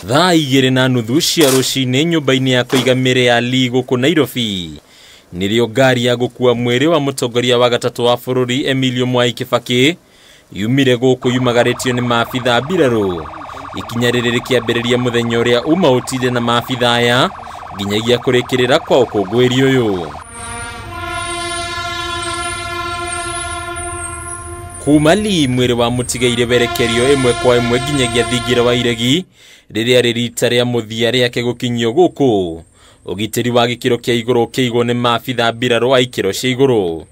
Thaa 2:30 cia rũcinĩ nyũmba-inĩ ya kũiga mĩĩrĩ ya Lee gũkũ Nairobi nĩrĩo ngari ya gũkua mwĩrĩ wa mũtongoria wa gatatũ wa bũrũri Emilio Mwai Kibaki yumire gũkũ yumagarĩtio nĩ maabitha mbirarũ. Ikinya rĩrĩ rĩkĩambĩrĩria mũthenya ũrĩa uma ũtinde na maabitha aya nginyagia kũrĩkĩrĩra kwa ũkũngũĩri ũyũ. Kuma Lee mwĩrĩ wa mũtigaire werekerio ĩmwe kwa ĩmwe nginyagia thingira wa Iregi rĩrĩa rĩ rita rĩa mũthia rĩake gũkinyio gũkũ. Ũgitĩri wa gĩkĩro kĩa igũrũ ũkĩigwo nĩ maabitha mbirarũ a ikĩro cia igũrũ.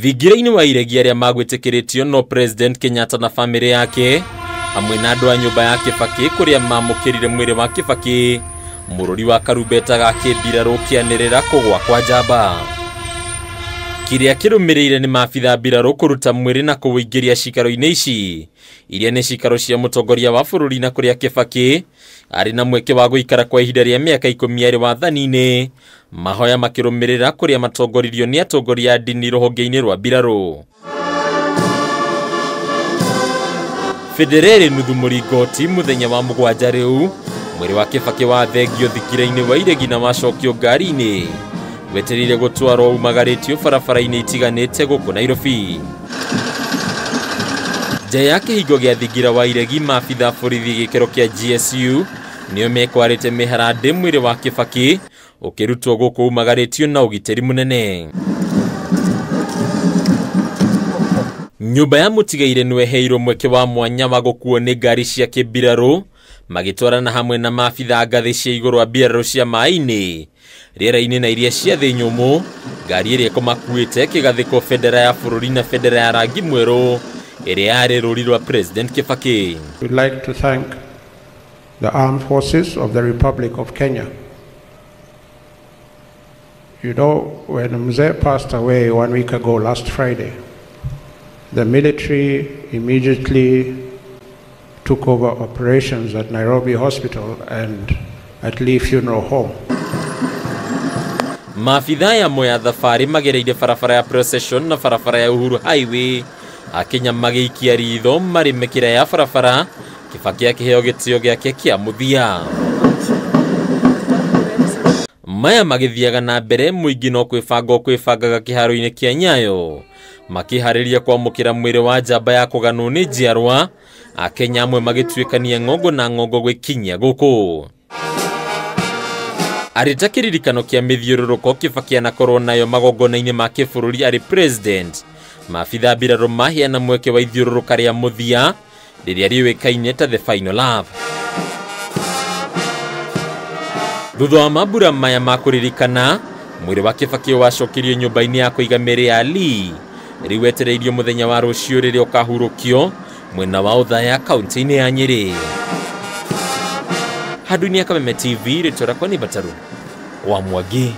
Thingira-inĩ wa Iregi arĩa magwĩtĩkĩrĩtio no President Kenyatta na bamĩrĩ yake hamwe na andũ a nyũmba ya Kibaki kũrĩa mamũkĩrire mwĩrĩ wa Kibaki mũrũri wa karumbeta ga kĩmbirarũ kĩanĩrĩra kũgwa kwa njamba. Kĩrĩa kĩrũmĩrĩire nĩ maabitha mbirarũ kũruta mwĩrĩ na kũwũingĩria cikaro-inĩ ici iria nĩ cikaro cia mũtongoria wa bũrũri na kũrĩa Kibaki arĩ na mweke wa gũikara kwa ihinda rĩa mĩaka 10 arĩ wathani-inĩ. Mahoya makĩrũmĩrĩra kũrĩa matongoririo nĩ atongoria a ndini rũhonge-inĩ rwa mbirarũ. Bendera nuthu mũringoti mũthenya wa mũgwanja rĩu mwĩrĩ wa Kibaki wathengio thingira-inĩ wa Iregi na wacokio ngari-inĩ wetereire gũtwarwo umagarĩtio barabara-inĩ itiganĩte gũkũ Nairobi. Nja ya kĩhingo gĩa thingira wa Iregi maabitha borithi gĩkĩro kĩa GSU nĩo mekwarĩte mĩharandĩ mwĩrĩ wa Kibaki ũkĩrutwo gũkũ umagarĩtio na ũgitĩri mũnene. Nyũmba ya mũtigaire nĩweheirwo mweke wa mwanya wa gũkuo nĩ ngari cia kĩmbirarũ magĩtwarana hamwe na maabitha ngathĩ cia igũrũ a mbirarũ cia maĩ-inĩ rĩera-inĩ na iria cia thĩ nyũmũ. Ngari ĩrĩa ĩkũmakuĩte ĩkĩgathĩkwo bendera ya bũrũri na bendera ya rangi mwerũ ĩrĩa yarĩ rũri rwa President Kibaki. We'd like to thank the Armed Forces of the Republic of Kenya. You know, when Mzee passed away 1 week ago last Friday, the military immediately took over operations at Nairobi Hospital and at Lee Funeral Home. Maabitha ya moya thabarĩ magereire barabara ya Procession na barabara ya Uhuru Highway Akenya magĩikia ritho marĩ mĩkĩra ya barabara Kibaki akĩheo gĩtĩo gĩake kĩa mũthia. Maya magĩthiaga na mbere mũingĩ no kwĩbanga ũkwĩbangaga kĩharo-inĩ kĩa Nyayo makĩharĩria kwamũkĩra mwĩrĩ wa njamba ya kũganwo nĩ njiarwa. Akenya amwe magĩtuĩkania ng'ongo na ng'ongo gwĩkinyia gũkũ. Arĩ ta kĩririkano kĩa mĩthiũrũrũko Kibaki anakorwo nayo magongona-inĩ ma kĩbũrũri arĩ president. Maabitha mbirarũ maheana mweke wa ithiũrũrũka rĩa mũthia rĩrĩa rĩũĩkaine ta the final lap. Thutha wa mambura maya ma kũririkana mwĩrĩ wa Kibaki wacokirio nyũmba-inĩ ya kũiga mĩĩrĩ ya Lee rĩu wetereirio mũthenya wa rũciũ rĩrĩa ũkahurũkio mwena wa Othaya kaunti-inĩ ya Nyĩrĩ. Handũ-inĩ ya Kameme TV, rĩtwa rĩakwa nĩ Bataru wa Mwangi.